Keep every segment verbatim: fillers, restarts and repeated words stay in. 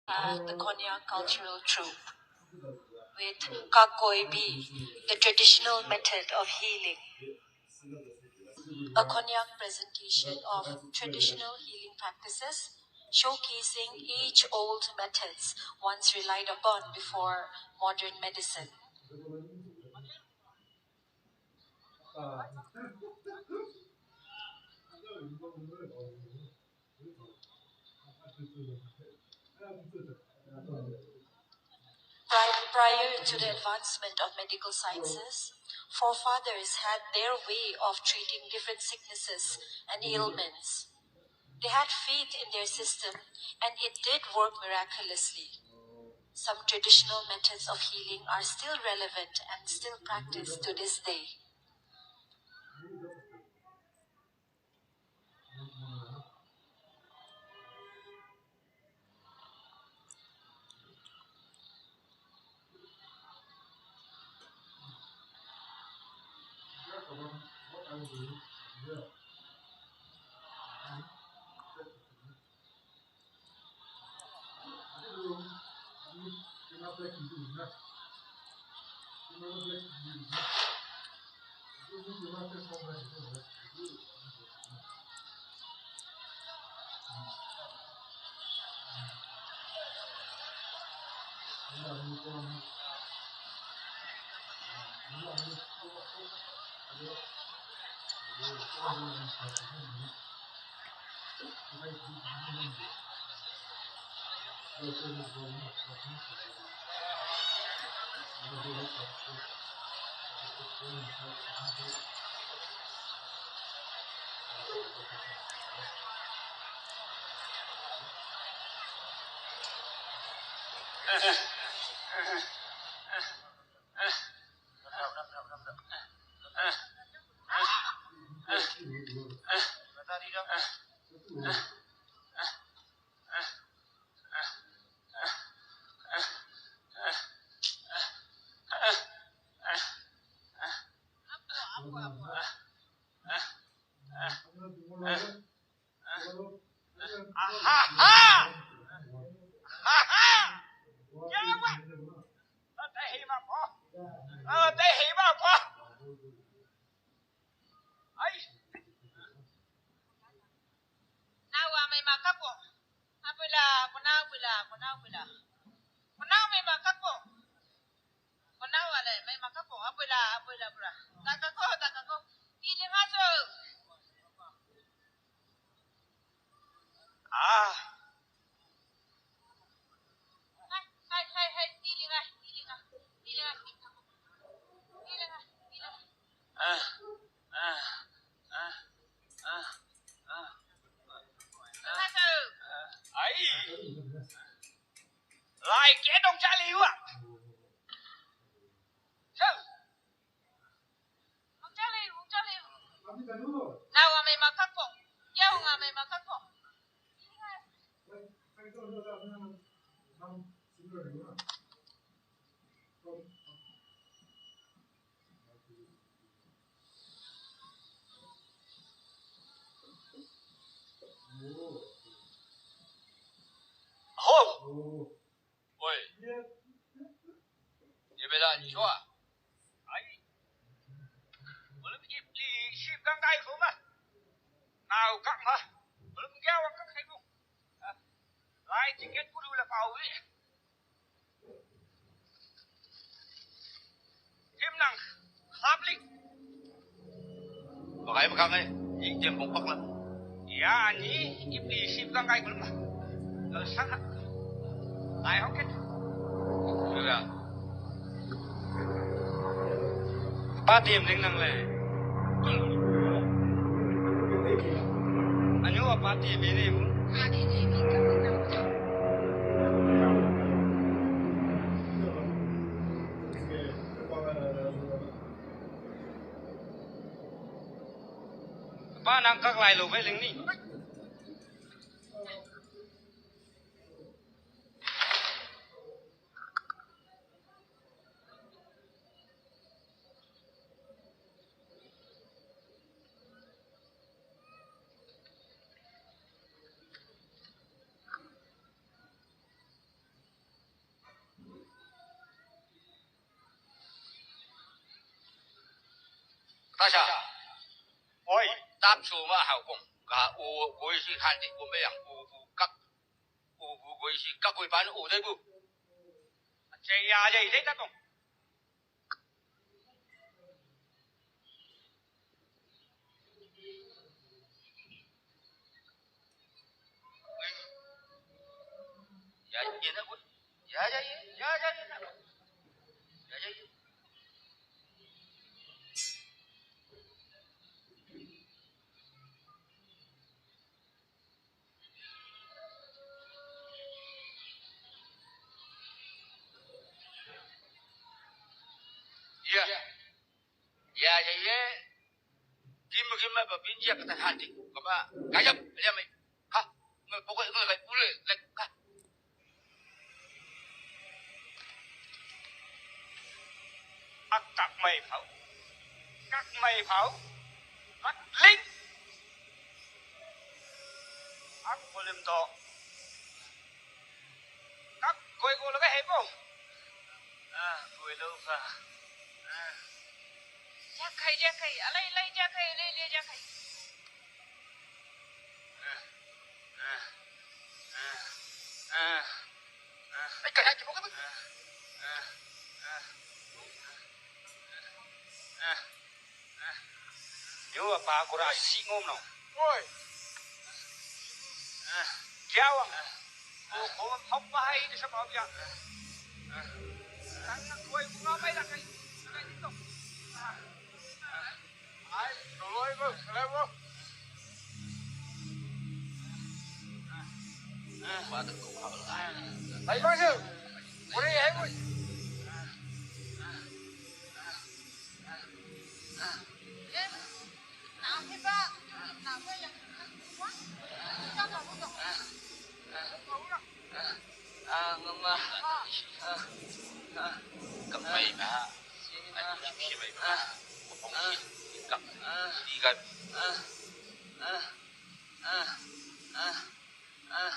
have the Konyak cultural troupe with Kakoi B, the traditional method of healing. A Konyak presentation of traditional healing practices, showcasing age-old methods once relied upon before modern medicine. Pri- Prior to the advancement of medical sciences, forefathers had their way of treating different sicknesses and ailments. They had faith in their system, and it did work miraculously. Some traditional methods of healing are still relevant and still practiced to this day. Aha! Aha! Yawa! Tahi ma po. Ah, tahi ma po. Ai. Nawa mai makapo. Apela, kona apela, kona apela. Kona mai makapo. Kona wale mai makapo. Apela, apela, apela. Takako, takako. Ili maso. Ah. Hai, hai, hai, hai, tilinga, tilinga, tilinga, tilinga, tilinga. Ah, ah, ah, ah, ah. Satu. Ai. Lai ke dong cali wa. Satu. Nawa mai makapo. Yawa nga mai makapo. Ho. Oi. Ye bela ni chua. Ai. Belum ip di ship gang kai ko ma. Nau kak ma. Belum dia wang kak kai ko. Lai tiket puru la pau wi. Tim nang. Public. Bakai bakang ai. Ing tim bong pak la. Ya, ani, ip di ship gang kai ko ma. Kalau sangat. Lai hoket. Sudah. Party em ding nang le. Anyo party em ne mu. Pa nang kak lai lo ve ling ni. Tasha. Oi. Tap su ma hau kong. Ka u goi si khan ti ku me yang u bu kak. U bu goi si kak goi pan u dai bu. Che ya ya dai ta kong. Ya, ya, ya, ya, ya, ya, ya, ya, ya, ya. Ya. Ya, ya, ya. Kim, kim, ba, bin, ya, kata hati. Kaba, kayap, ya, mai. Ha, ngai, pokok, ngai, kai, pule, lek, ha. Ak kak mai phau. Kak mai phau. Mat ling. Ak kolim to. Kak koi ko laga hei po. Ah, koi lo ka. Ah. Jakai, jakai. Alai, alai, jakai, alai, alai, jakai. Yo apa aku rasi ngom no. Oi. Jawang. Ko ko hok bahai di sama ya. Tang koi bunga mai lakai. Ah, ngam ah. Ah, ah. Kampai ba. Ai, si bai ba. Ko pong si. Kak. Ah. Di ka. Ah. Ah. Ah.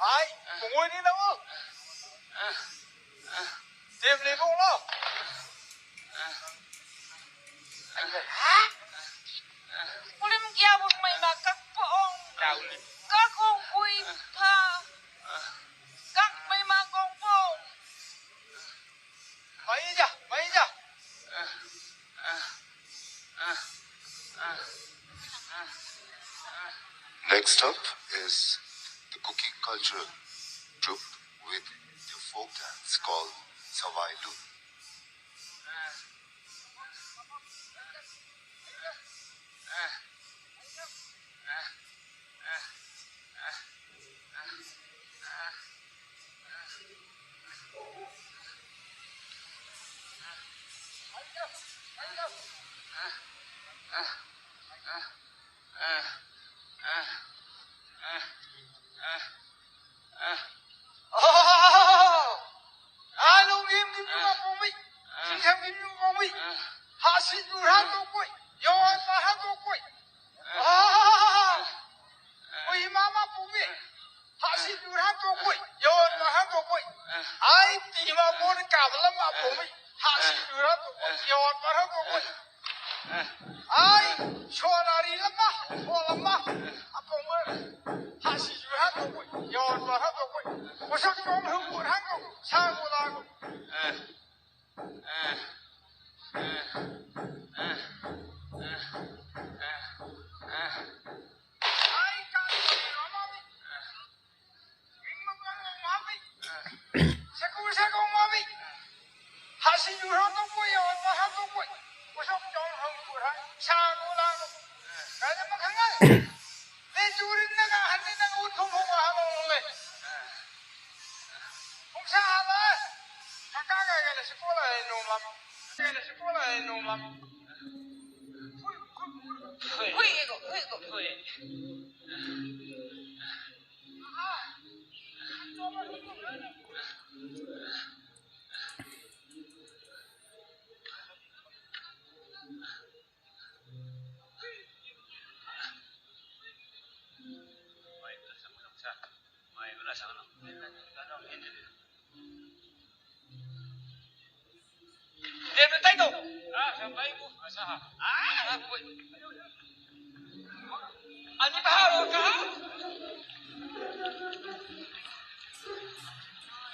Ai, pungui ni na mo. Tim ni pung lo. Ulim kia bun mai ma kak pong. Kak kong kui pa. Kak mai ma kong pong. Mai ja, mai ja. Next up is the Kuki cultural troupe with their folk dance called Savai Lut. Anu ngim ngim ngim ngim. Sing sam ngim ngim ngim. Ha si tu ha tu kui. Yo ma ha tu kui. Ah! Ui, mama pumi. Ha si tu ha tu kui. Yo ma ha tu kui. Ai, ti ma pun ka bala ma pumi. Ha si tu ha tu kui. Yo ma ha tu kui. Ai, so na ri lama, so lama. Apa mo? Ha si tu ha tu kui. Yo ma ha tu kui. Usak kong hu ha tu. Sa ko la ko.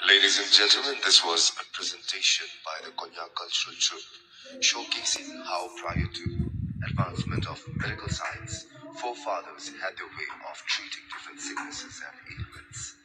Ladies and gentlemen, this was a presentation by the Konyak Cultural Troupe, showcasing how, prior to advancement of medical science, forefathers had their way of treating different sicknesses and ailments.